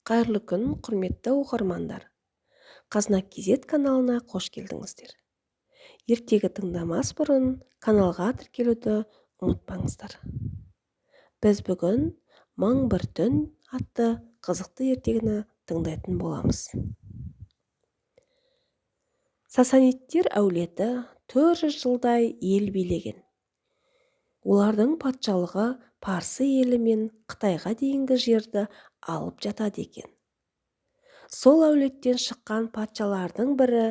Қайырлы күн, құрметті оқырмандар! Қазына KZ каналына қош келдіңіздер. Ертегі тыңдамас бұрын каналға тіркелуді ұмытпаңыздар. Біз бүгін Мың бір түн атты қызықты ертегіні тыңдайтын боламыз. Сасанидтер әулеті 400 жылдай ел билеген. Олардың патшалығы Парсы елі мен Қытайға дейінгі жерді алып жатады екен. Сол әулеттен шыққан патшалардың бірі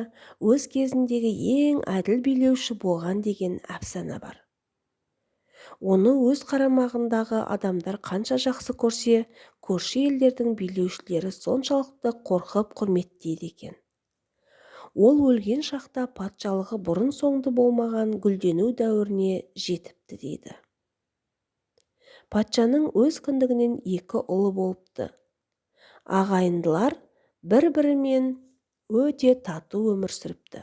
өз кезіндегі ең әділ билеуші болған деген әпсана бар. Оны өз қарамағындағы адамдар қанша жақсы көрсе, көрші елдердің билеушілері соншалықты қорқып құрметтейді екен. Ол өлген шақта патшалығы бұрын-соңды болмаған гүлдену дәуіріне жетіпті дейді. Патшаның өз кіндігінен екі ұлы болыпты. Ағайындылар бір-бірімен өте тату өмір сүріпті.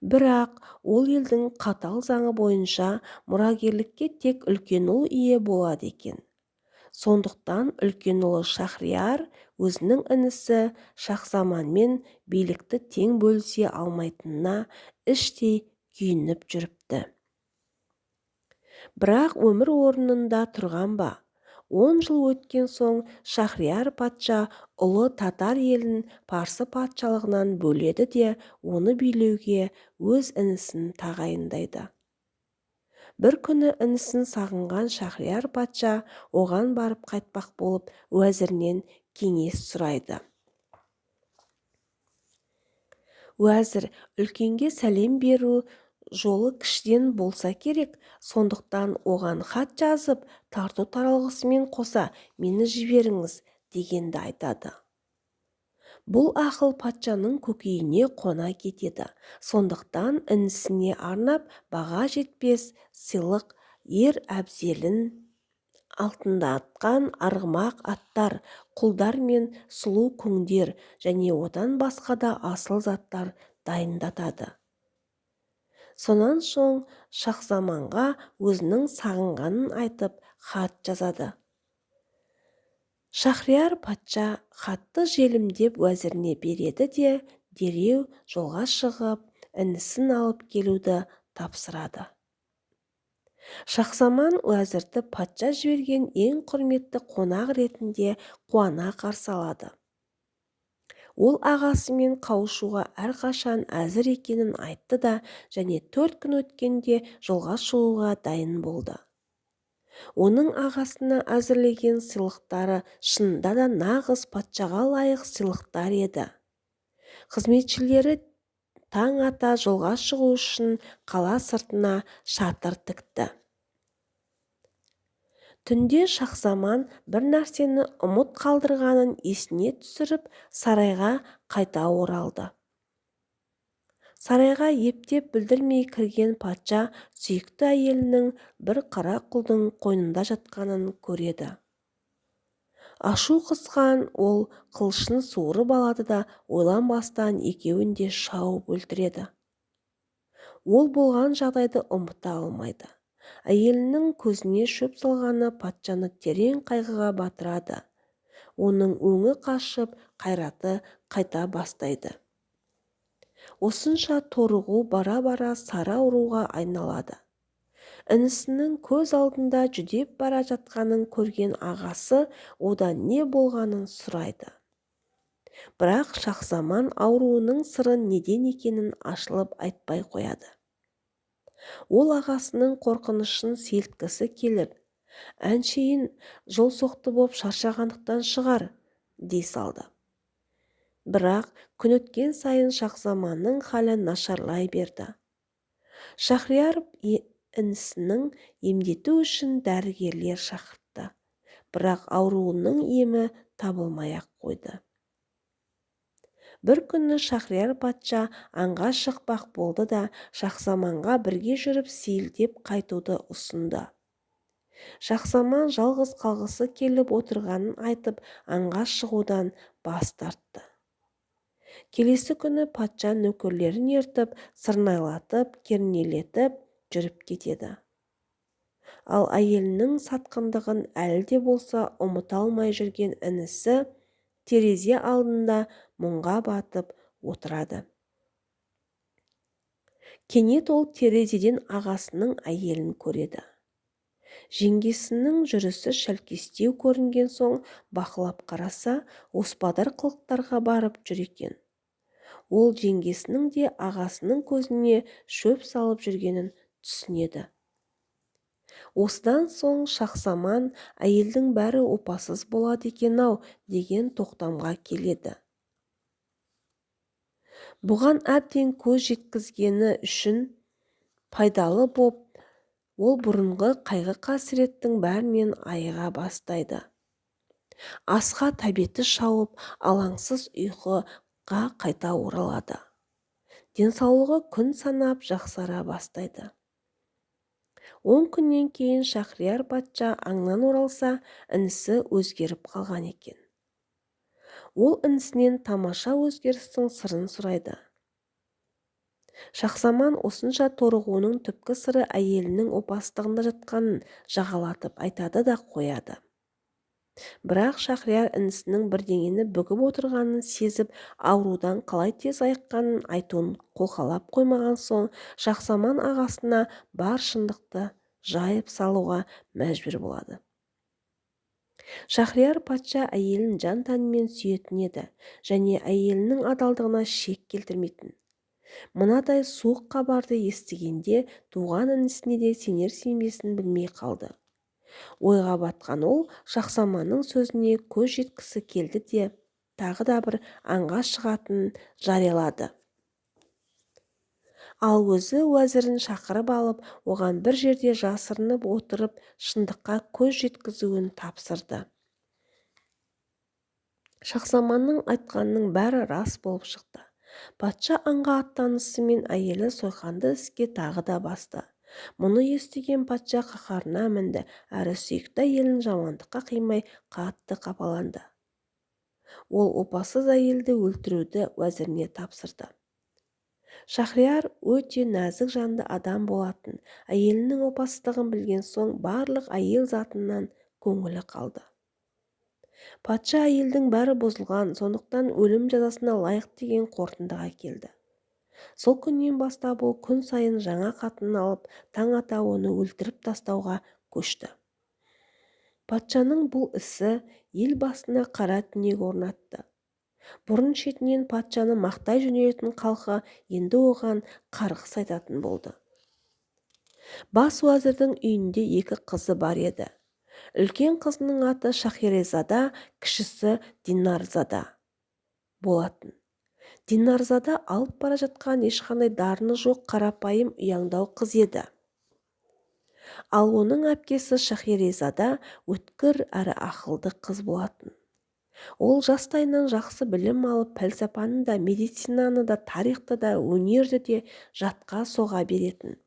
Бірақ ол елдің қатал заңы бойынша мұрагерлікке тек үлкен ұл ие болады екен. Сондықтан үлкен ұлы Шахрияр өзінің інісі Шахзаманмен билікті тең бөлісе алмайтынына іштей күйініп жүріпті. Бірақ өмір орнында тұрған ба? 10 жыл өткен соң Шахрияр патша ұлы татар елін Парсы патшалығынан бөледі де, оны билеуге өз інісін тағайындайды. Бір күні інісін сағынған Шахрияр патша оған барып қайтпақ болып уәзірінен кеңес сұрайды. Уәзір үлкенге сәлем беру жолы кішіден болса керек, сондықтан оған хат жазып, тарту таралғысымен қоса мені жіберіңіз дегенді айтады. Бұл ақыл патшаның көкейіне қона кетеді. Сондықтан інісіне арнап баға жетпес сыйлық ер әбзелін алтындатқан арғымақ аттар, құлдар мен сұлу күңдер және одан басқа да асыл заттар дайындатады. Сонан соң Шахзаманға өзінің сағынғанын айтып хат жазады. Шахрияр патша хатты желімдеп уәзіріне береді де, дереу жолға шығып, інісін алып келуді тапсырады. Шахзаман уәзірді патша жіберген ең құрметті қонақ ретінде қуана қарсы алады. Ол ағасымен қауышуға әрқашан әзір екенін айтты да, және 4 күн өткенде жолға шығуға дайын болды. Оның ағасына әзірлеген сыйлықтары шынында да нағыз патшаға лайық сыйлықтар еді. Қызметшілері таң ата жолға шығу үшін қала сыртына шатыр тікті. Түнде Шахзаман бір нәрсені ұмыт қалдырғанын есіне түсіріп, сарайға қайта оралды. Сарайға ептеп білдірмей кірген патша сүйікті әйелінің бір қара құлдың қойнында жатқанын көреді. Ашу қысқан ол қылышын суырып алады да, ойланбастан екеуін де шауып өлтіреді. Ол болған жағдайды ұмыта алмайды. Әйелінің көзіне шөп салғаны патшаны терең қайғыға батырады. Оның өңі қашып, қайраты қайта бастайды. Осынша торығу бара-бара сары ауруға айналады. Інісінің көз алдында жүдеп бара жатқанын көрген ағасы одан не болғанын сұрайды. Бірақ Шахзаман ауруының сыры неден екенін ашылып айтпай қояды. Ол ағасының қорқынышын сейілткісі келіп, әншейін жол соқты боп шаршағандықтан шығар, дей салды. Бірақ күн өткен сайын Шахзаманның халі нашарлай берді. Шахрияр інісінің емдету үшін дәрігерлер шақыртты, бірақ ауруының емі табылмай-ақ қойды. Бір күні Шахрияр патша аңға шықпақ болды да, Шахзаманға бірге жүріп сейілдеп қайтуды ұсынды. Шахзаман жалғыз қалғысы келіп отырғанын айтып, аңға шығудан бас тартты. Келесі күні патша нөкерлерін ертіп, сырнайлатып, кернейлетіп жүріп кетеді. Ал әйелінің сатқындығын әлі де болса ұмыта алмай жүрген інісі терезе алдында мұңға батып отырады. Кенет ол терезеден ағасының әйелін көреді. Жеңгесінің жүрісі шәлкестеу көрінген соң бақылап қараса, оспадар қылықтарға барып жүр екен. Ол жеңгесінің де ағасының көзіне шөп салып жүргенін түсінеді. Осыдан соң Шахсаман әйелдің бәрі опасыз болады екен-ау деген тоқтамға келеді. Бұған әбден көз жеткізгені үшін пайдалы боп, ол бұрынғы қайғы-қасіреттің бәрінен айыға бастайды. Асқа тәбеті шауып, алаңсыз ұйқыға қайта оралады. Денсаулығы күн санап жақсара бастайды. 10 күннен кейін Шахрияр патша аңнан оралса, інісі өзгеріп қалған екен. Ол інісінен тамаша өзгерістің сырын сұрайды. Шахсаман осынша торығуының түпкі сыры әйелінің опасыздығында жатқанын жағалатып айтады да қояды. Бірақ Шахрияр інісінің бірдеңені бүгіп отырғанын сезіп, аурудан қалай тез айыққанын айтуын қолқалап қоймаған соң, Шахсаман ағасына бар шындықты жайып салуға мәжбүр болады. Шахрияр патша әйелін жан-тәнімен сүйетін еді және әйелінің адалдығына шек келтірмейтін. Мынадай суық хабарды естігенде туған інісіне де сенер-сенбесін білмей қалды. Ойға батқан ол Шахсаманның сөзіне көз жеткісі келді де, тағы да бір аңға шығатынын жариялады. Ал өзі уәзірін шақырып алып, оған бір жерде жасырынып отырып, шындыққа көз жеткізуін тапсырды. Шахсаманның айтқанының бәрі рас болып шықты. Патша аңға аттанысымен әйелі сойқанды іске тағы да басты. Мұны естіген патша қаһарына мінді, әрі сүйікті әйелін жамандыққа қимай қатты қапаланды. Ол опасыз әйелді өлтіруді уәзіріне тапсырды. Шахрияр өте нәзік жанды адам болатын. Әйелінің опасыздығын білген соң барлық әйел затынан көңілі қалды. Патша әйелдің бәрі бұзылған, сондықтан өлім жазасына лайық деген қорытындыға келді. Сол күннен бастап ол күн сайын жаңа қатын алып, таң ата оны өлтіріп тастауға көшті. Патшаның бұл ісі ел басына қара түнек орнатты. Бұрын шетінен патшаны мақтай жөнелетін халқы енді оған қарғыс айтатын болды. Бас уәзірдің үйінде екі қызы бар еді. Үлкен қызының аты Шахерезада, кішісі Динарзада болатын. Динарзада алып бара жатқан ешқандай дарыны жоқ қарапайым ұяңдау қыз еді. Ал оның әпкесі Шахерезада өткір әрі ақылды қыз болатын. Ол жастайынан жақсы білім алып, пәлсапаны да, медицинаны да, тарихты да, өнерді де жатқа соға беретін.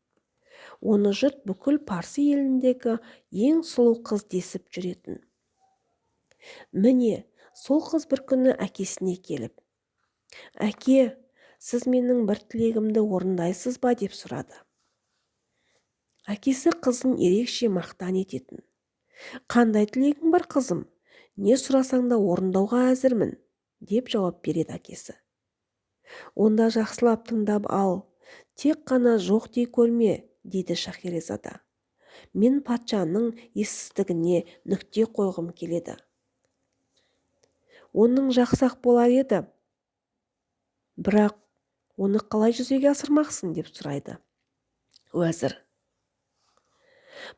Оны жұрт бүкіл парсы еліндегі ең сұлу қыз десіп жүретін. Міне, сол қыз бір күні әкесіне келіп, «Әке, сіз менің бір тілегімді орындайсыз ба?» деп сұрады. Әкесі қызын ерекше мақтан ететін. «Қандай тілегің бар, қызым? Не сұрасаң да орындауға әзірмін», деп жауап береді әкесі. «Онда жақсылап тыңдап ал, тек қана жоқ дей көрме», дейді Шахерезада. «Мен патшаның ессіздігіне нүкте қойғым келеді. Оның жақсы-ақ болар еді, бірақ оны қалай жүзеге асырмақсың?» деп сұрайды уәзір.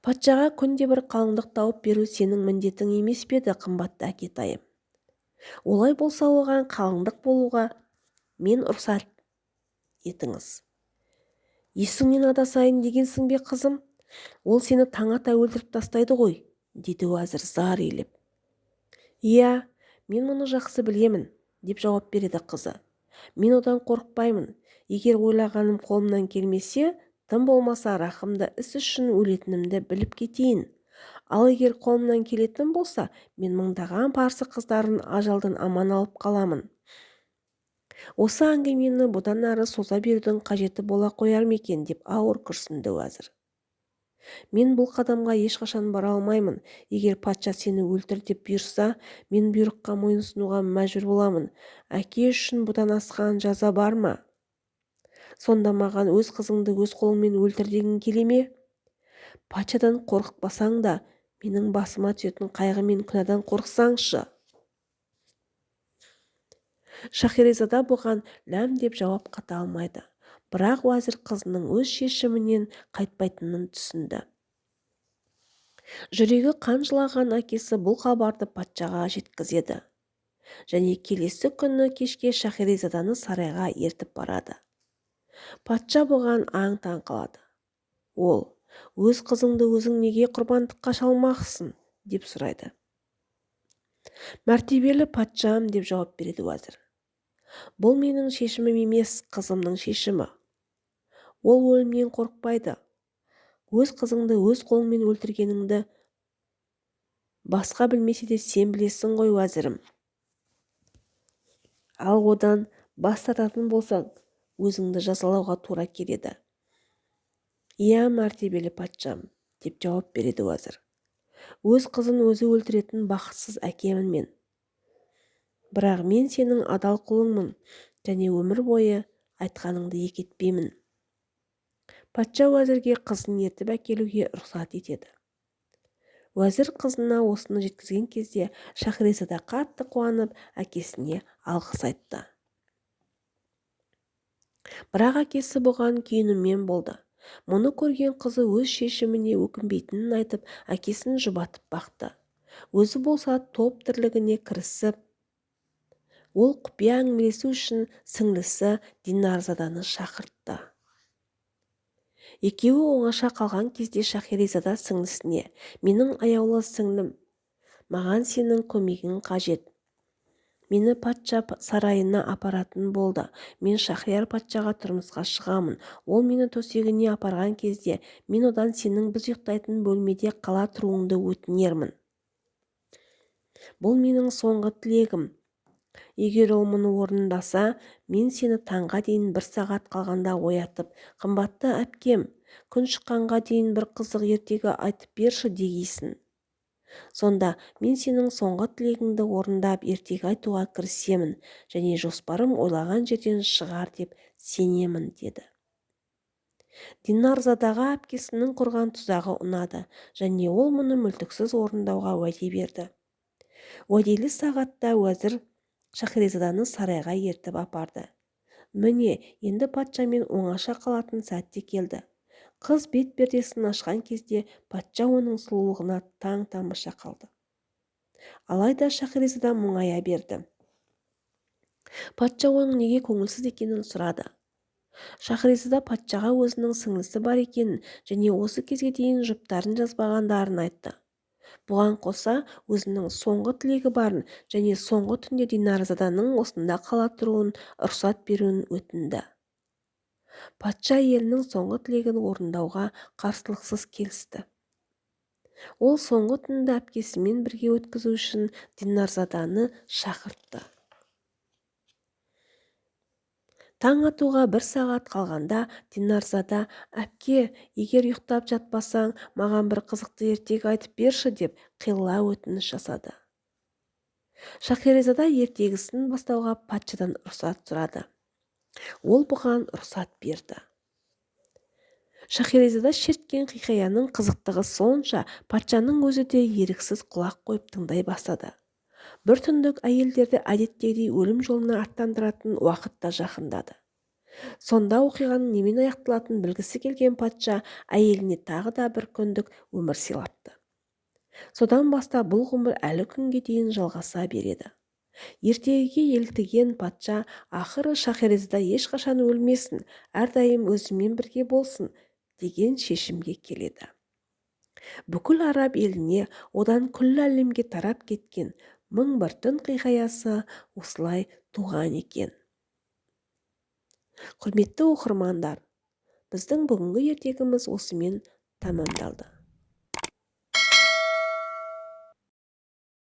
«Патшаға күнде бір қалыңдық тауып беру сенің міндетің емес пе еді, қымбатты әкетайым? Олай болса оған қалыңдық болуға мен рұқсат етіңіз. Есіңнен адасайын дегенсің бе, қызым? Ол сені таң ата өлтіріп тастайды ғой», дейді уәзір зар илеп. «Иә, мен мұны жақсы білемін», деп жауап береді қызы. «Мен одан қорықпаймын. Егер ойлағаным қолымнан келмесе, тым болмаса рахымды іс үшін өлетінімді біліп кетейін. Ал егер қолымнан келетін болса, мен мыңдаған парсы қыздарын ажалдан аман алып қаламын». Осы әңгімені бұдан ары соза берудің қажеті бола қояр ма екен деп ауыр күрсінді уәзір. Мен бұл қадамға ешқашан бара алмаймын. Егер патша сені өлтір деп бұйырса, мен бұйрыққа мойынсұнуға мәжбүр боламын. Әке үшін бұдан асқан жаза бар ма? Сонда маған өз қызыңды өз қолыңмен өлтір дегің келе ме? Патшадан қорықпасаң да, менің басыма түсетін қайғы мен күнәдан қорықсаңшы. Шахерезада бұған ләм деп жауап қата алмайды. Бірақ уәзір қызының өз шешімінен қайтпайтынын түсінді. Жүрегі қан жылаған әкесі бұл хабарды патшаға жеткізеді. Және келесі күні кешке Шахерезаданы сарайға ертіп барады. Патша бұған аң-таң қалады. Ол, өз қызыңды өзің неге құрбандыққа шалмақсың, деп сұрайды. Мәртебелі патшам, деп жауап береді уәзір. Бұл менің шешімім емес, қызымның шешімі. Ол өлімнен қорықпайды. Өз қызыңды өз қолыңмен өлтіргеніңді басқа білмесе де сен білесің ғой, уәзірім. Ал одан бас тартатын болсаң, өзіңді жазалауға тура келеді. Иә, мәртебелі патшам, деп жауап береді уәзір. Өз қызын өзі өлтіретін бақытсыз әкемін мен. Бірақ мен сенің адал құлыңмын және өмір бойы айтқаныңды екі етпеймін. Патша уәзірге қызын ертіп әкелуге рұқсат етеді. Уәзір қызына осыны жеткізген кезде Шахерезада қатты қуанып, әкесіне алғыс айтты. Бірақ әкесі бұған күйінумен болды. Мұны көрген қызы өз шешіміне өкінбейтінін айтып, әкесін жұбатып бақты. Өзі болса топ тірлігіне кірісіп, ол құпия әңгімелесу үшін сіңлісі Динарзаданы шақыртты. Екеуі оңаша қалған кезде Шахерезада сіңлісіне, менің аяулы сіңлім, маған сенің көмегің қажет. Мені патша сарайына апаратын болды. Мен Шахрияр патшаға тұрмысқа шығамын. Ол мені төсегіне апарған кезде, мен одан сенің біз ұйықтайтын бөлмеде қала тұруыңды өтінермін. Бұл менің соңғы тілегім. Егер ол мұны орындаса, мен сені таңға дейін бір сағат қалғанда оятып, қымбатты әпкем, күн шыққанға дейін бір қызық ертегі айтып берші дегейсің. Сонда мен сенің соңғы тілегіңді орындап ертегі айтуға кірісемін және жоспарым ойлаған жерден шығар деп сенемін, деді. Динарзадаға әпкесінің құрған тұзағы ұнады және ол мұны мүлтіксіз орындауға уәде берді. Уәделі сағатта уәзір Шахерезаданы сарайға ертіп апарды. Міне, енді патшамен оңаша қалатын сәт те келді. Қыз бет пердесін ашқан кезде патша оның сұлулығына таң-тамаша қалды. Алайда Шахерезада мұңая берді. Патша оның неге көңілсіз екенін сұрады. Шахерезада патшаға өзінің сіңлісі бар екенін және осы кезге дейін жұптарын жазбағандарын айтты. Бұған қоса өзінің соңғы тілегі барын және соңғы түнде Динарзаданың осында қала тұруын рұқсат беруін өтінді. Патша әйелінің соңғы тілегін орындауға қарсылықсыз келісті. Ол соңғы түнді әпкесімен бірге өткізу үшін Динарзаданы шақыртты. Таң атуға бір сағат қалғанда Динарзада, әпке, егер ұйықтап жатпасаң, маған бір қызықты ертегі айтып берші деп қилыла өтініш жасады. Шахерезада ертегісін бастауға патшадан рұқсат сұрады. Ол бұған рұқсат берді. Шахерезада шерткен хикаяның қызықтығы сонша, патшаның өзі де еріксіз құлақ қойып тыңдай бастады. Бір түндік әйелдерді әдеттегідей өлім жолына аттандыратын уақыт та жақындады. Сонда оқиғаның немен аяқталатынын білгісі келген патша әйеліне тағы да бір күндік өмір сыйлапты. Содан бастап бұл ғұмыр әлі күнге дейін жалғаса береді. Ертегіге елтіген патша ақыры Шахерезада ешқашан өлмесін, әрдайым өзімен бірге болсын деген шешімге келеді. Бүкіл араб еліне, одан күллі әлемге тарап кеткен 1001 түн хикаясы осылай туған екен. Құрметті оқырмандар, біздің бүгінгі ертегіміз осымен тәмамдалды.